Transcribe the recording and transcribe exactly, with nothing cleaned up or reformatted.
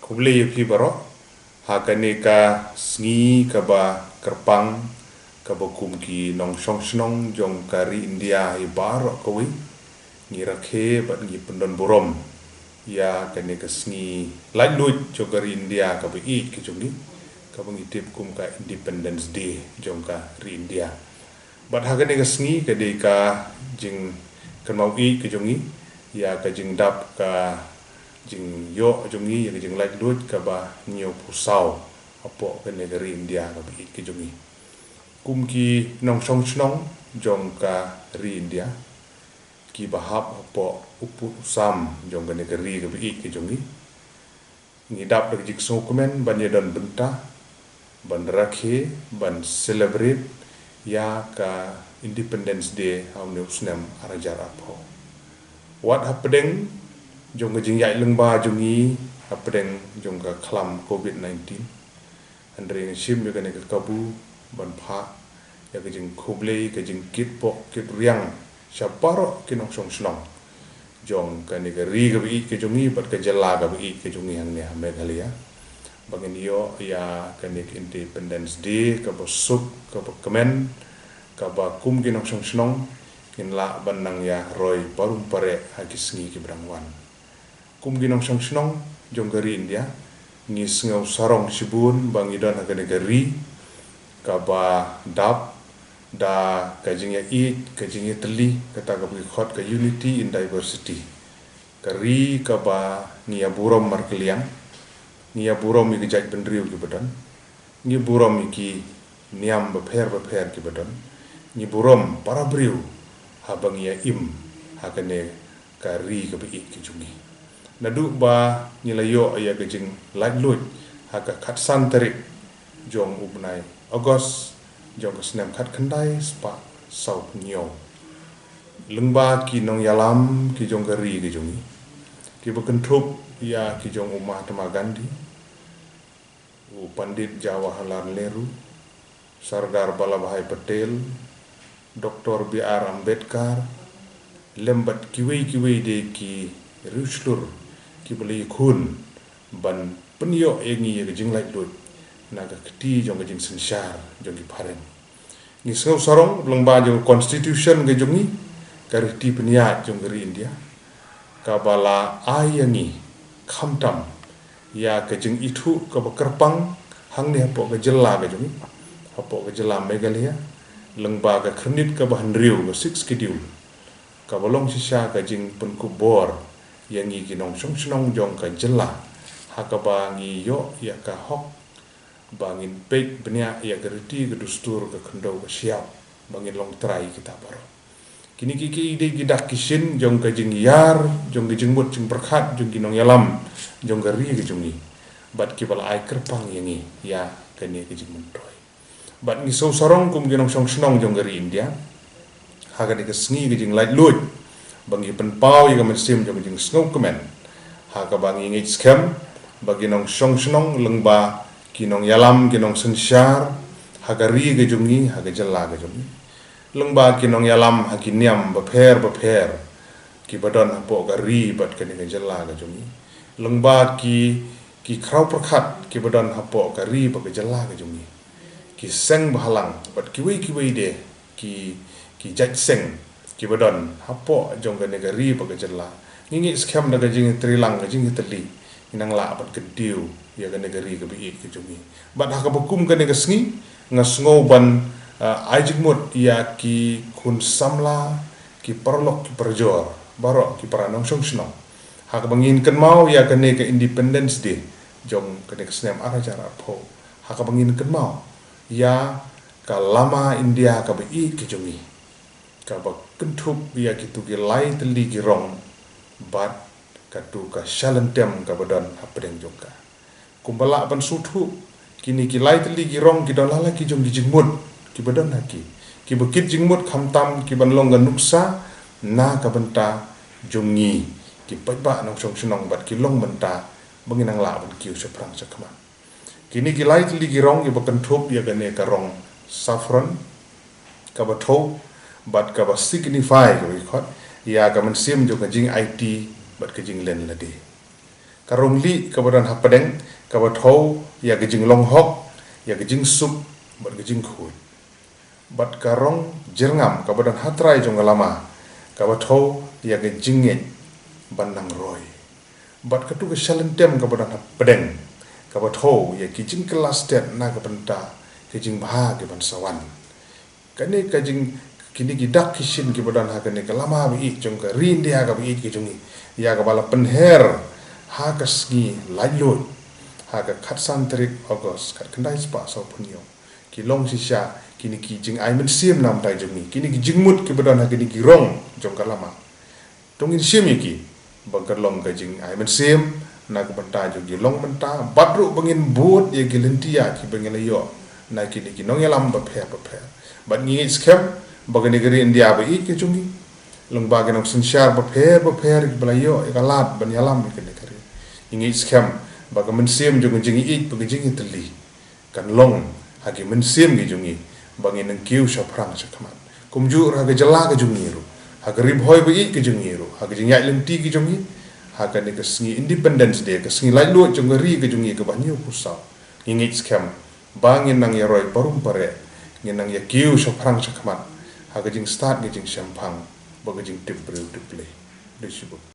Khublei ïa phi baroh. Ha kane ka sngi kaba kyrpang, kaba kum ki nongshong shnong jong ka ri India hi baroh kawei, ngi rakhe bad ngi pyndon burom ïa kane ka sngi laitluid jong ka ri India kaba ïeit ka jong ngi, kaba ngi tip kum ka Independence Day jong ka ri India. Bad ha kane ka sngi ka dei ka jingkynmaw ïeit ka jong ngi ïa ka jingdap ka jingïoh jong ngi, ïa ka jinglaitluid kaba hynñiewphew saw hapoh kane ka ri India kaba ïeit ka jong ngi. Kum ki nongshong shnong jong ka ri India, kiba hap hapoh u pud u sam jong kane ka ri kaba ïeit ka jong ngi, ngi dap da ka jingsngewkmen ban ïadon bynta, ban rakhe, ban celebrate ïa ka Independence Day ha une u snem ar hajar arphew. Wat hapdeng jong ka jingïaid lyngba jong ngi, hapdeng jong ka khlam covid nineteen, hynrei nga shim ïa kane ka kabu ban phah ïa ka jingkhublei, ka jingkitbok kitriang sha baroh ki nongshong shnong jong kane ka ri kaba ïeit ka jong ngi bad ka jylla kaba ïeit ka jong ngi hangne ha Meghalaya, ba ngin ïoh ïa kane ka Independence Day kaba suk, kaba kmen, kaba kum ki nongshong shnong ngin lah ban nang ïa roi barum pareh ha ki sngi kiba dang wan. Kum ki nongshong shnong jong ka ri India, ngi sngew sarong shibun ba ngi don ha kane ka ri kaba dap da ka jingïaieit, ka jingïatylli, kata kaba ki khot ka unity in diversity. Ka ri kaba ngi ïa burom markylliang, ngi ïa burom ïa ki jait bynriew kiba don, ngi burom ïa ki niam bapher bapher kiba don, ngi burom para briew haba ngi ïa im ha kane ka ri kaba ïeit ka jong ngi. Naduh ba ngi la ïoh ïa ka jinglaitluid ha ka khatsan tarik jong u bnai August jong ka snem khatkhyndai spah saw hynñiew, lyngba ki nongïalam ki jong ka ri ka jong ngi, kiba kynthup ïa ki jong u Mahatma Gandhi, u Pandit Jawaharlal Nehru, Sardar Vallabhbhai Patel, Doktor B R Ambedkar, lem bad kiwei kiwei de ki riewshlur kiba la ïakhun ban pynïoh ïa ngi ïa ka jinglaitluid na ka kti jong ka jingsynshar jong ki phareng. Ngi sngew sarong lyngba jong ka Constitution ka jong ngi, ka riti pynïaid jong ka ri India, kaba la ai ïa ngi khamtam ïa ka jingithuh kaba kyrpang hangne hapoh ka jylla ka jong ngi, hapoh ka jylla Meghalaya, lyngba ka khyrnit kaba hynriew, ka Sixth Schedule, kaba long shisha ka jingpynkup bor ïa ngi ki nongshong shnong jong ka jylla, ha kaba ngi ïoh ïa ka hok ba ngin peit bniah ïa ka riti, ka dustur, ka khyndew, ka shyiap, ba ngin long trai kita baroh. Kine ki, ki dei ki dak ki shin jong ka jingïar, jong ka jingmut jingpyrkhat jong ki nongïalam jong ka ri ka jong ngi, bad kiba la ai kyrpang ïa ngi ïa kane ka jingmyntoi. Bad ngi sngew sarong kum ki nongshong shnong jong ka ri India ha kane ka sngi ka jinglaitluid, ba ngi pynpaw ïa ka mynsiem jong ka jingsngewkmen, ha kaba ngi ngeit skhem ba ki nongshong shnong lyngba ki nongïalam, ki nongsynshar ha ka ri ka jong ngi, ha ka jylla ka jong ngi, lyngba ki nongïalam ha ki niam bapher bapher kiba don hapoh ka ri bad kane ka jylla ka jong ngi, lyngba ki, ki khraw pyrkhat kiba don hapoh ka ri bad ka jylla ka jong ngi, ki seng bahalang bad kiwei kiwei de ki, ki jait seng kiba don hapoh jong kane ka ri bad ka jylla, ngi ngeit skhem da ka jingïatreilang, ka jingïatylli, ngi nang lah ban kyntiew ïa kane ka ri kaba ïeit ka jong ngi. Bad ha kaba kum kane ka sngi, nga sngew ban, ah, ai jingmut ïa ki khun samla, ki paralok, ki parajor baroh, ki para nongshong shnong, ha kaba ngin kynmaw ïa kane ka Independence Day jong kane ka snem ar hajar arphew, ha kaba ngin kynmaw ïa ka lama India kaba ïeit ka jong ngi, kaba kynthup ïa kitu ki lai tylli ki rong bad katu ka shalynter kaba don hapdeng jong ka. Kumba lah ban sngewthuh, kine ki lai tylli ki rong ki don la la ki jong ki jingmut kiba don ha ki, kiba kit jingmut khamtam ki ban long ka nuksa na ka bynta jong ngi ki paidbah nongshong shnong bad ki long bynta ba ngin nang lah ban kiew shaphrang shakhmat. Kine ki lai tylli ki rong kiba kynthup ïa kane ka rong saffron, kaba thew bad kaba signify, kaba ki khot, ïa ka mynsiem jong ka jingaiti bad ka jinglen lade. Ka rong lieh kaba don hapdeng kaba thew ïa ka jinglong hok, ïa ka jingsuk bad ka jingkhuid. Bad ka rong jyrngam kaba don hatrai jong ka lama kaba thew ïa ka jingngeit ban nang roi. Bad katu ka shalynter kaba don hapdeng kaba thew ïa ki jingkylla stet na ka bynta ka jingbha ka ban sa wan. Kane ka jing, kine ki dak ki shin kiba don ha kane ka lama ba ïeit jong ka ri India kaba ïeit ka jong ngi, ïa kaba la pynher ha ka sngi laitluid, ha ka khatsan tarik August khatkhyndai spah sawphew hynñiew. Ki long shisha kine ki jingai mynsiem namar jong ngi, kine ki jingmut kiba don ha kine ki rong jong ka lama. To ngin shim ïa ki ba ka long ka jingai mynsiem na ka bynta jong ki long bynta, bad ruh ba ngin bud ïa ki lynti ïa kiba ngi la ïoh na kine ki nongïalam bapher bapher. Bad ngi ngeit skhem ba kane ka ri India ba ïeit ka jong ngi, lyngba ki nongsynshar bapher bapher kiba la ïoh ïa ka lad ban ïalam ïa kane ka ri, ngi ngeit skhem ba ka mynsiem jong ka jingïeit bad ka jingïatylli kan long ha ki mynsiem ki jong ngi ba ngin nang kiew shaphrang shakhmat. Kumjuh ruh ha ka jylla ka jong ngi ruh, ha ka Ri Bhoi ba ïeit ka jong ngi ruh, ha ka jingïaid lynti ki jong ngi, ha kane ka sngi Independence Day, ka sngi laitluid jong ka ri ka jong ngi kaba hynñiewphew saw, ngi ngeit skhem ba ngin nang ïaroi parum pareh, ngin nang ïakiew shaphrang shakhmat ha ka jingstad ka jingshemphang bad ka jingtip briew tip Blei. Khublei shibun.